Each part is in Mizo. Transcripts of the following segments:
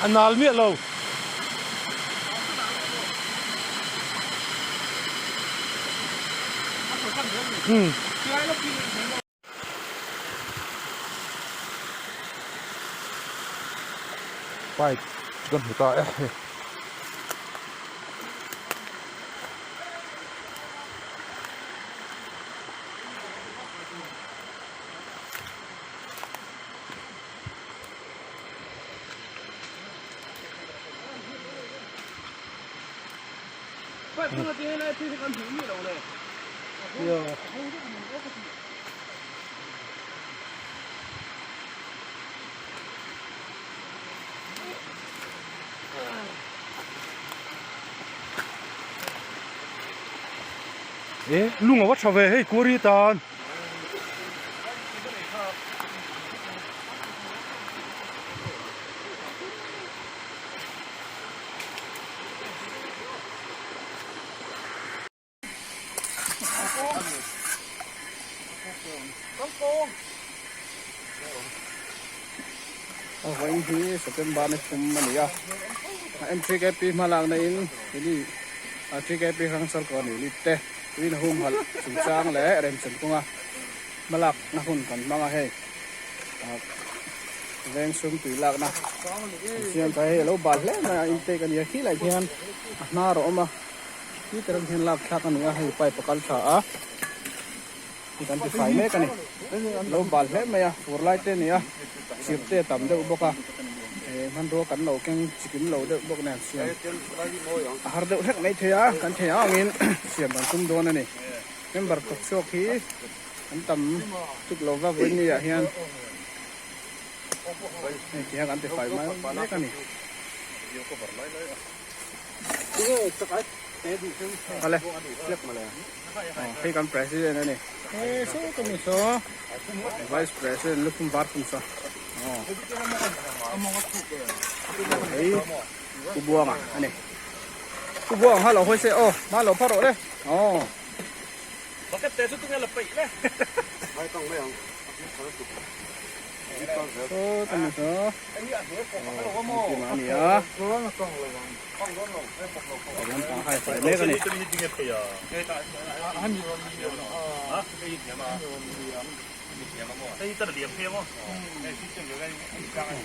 A nal miah lo. Hmm. Pipe chu kan hmu ta e hei. E lung a va tha ve hei kuri tan. A vawiin hi September ni thum a ni a, M3KP hma lakna in ini 3KP hrang sal kawn unit te tuin a humhalh chungchang leh remchan kawnga hma lakna hun kan hmang a hei veng sum tui lakna an siam ta hei a lo bal hle mai a intake a ni a khilai khian a hnar a awm a khi terang hian lak thlak a ni a hei pipe a kal tha a hi kan ti fai mek a ni lo bal hle mai a fur lai te a ni a chirh te a tam deuh bawk a eh hmanrua kan lo keng chikim lo deuh bawk nen siam a har deuh hlek mai thei a kan thei ang angin siam kan tum dawn a ni member thawk chhuak hi an tam tuk lo va vawiin ni ah hian hei ti hian kan ti fai mai mek a ni. Awle hei kan president a ni he saw ka mi saw vice president lukhum var khum saw hei Pu Buanga a ni Pu Buanga hma lo hawi se aw hma lo phar rawh le aw. Bucket te chu tunge la peih le. Saw ka mi saw. Engkim a ni a lampang hai fai mek a ni.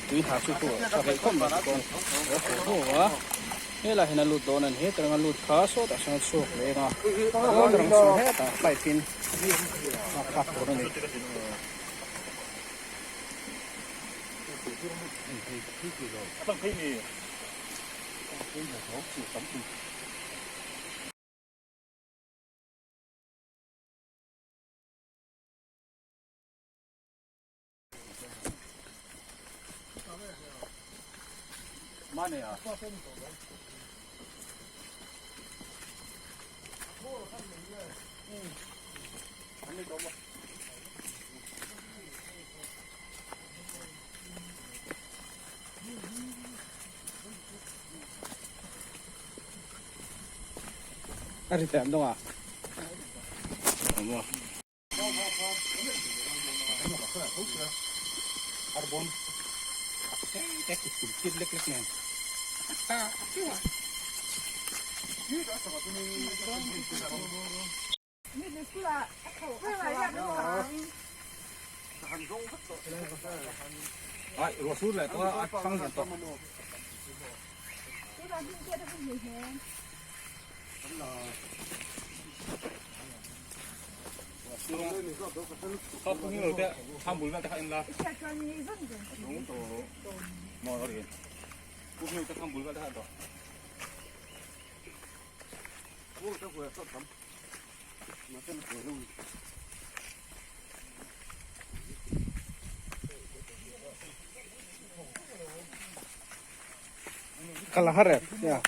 Tui hna chu pawh a tha veih khawp mai kawng a haw haw a helaiah hian a lut dawn a ni hetarang a lut kha sawtah sawn a chhuak leh ang a hetarang chu hetah pipe in a thlak tur a ni. A ri teh an dawng a. Kal a har em ya.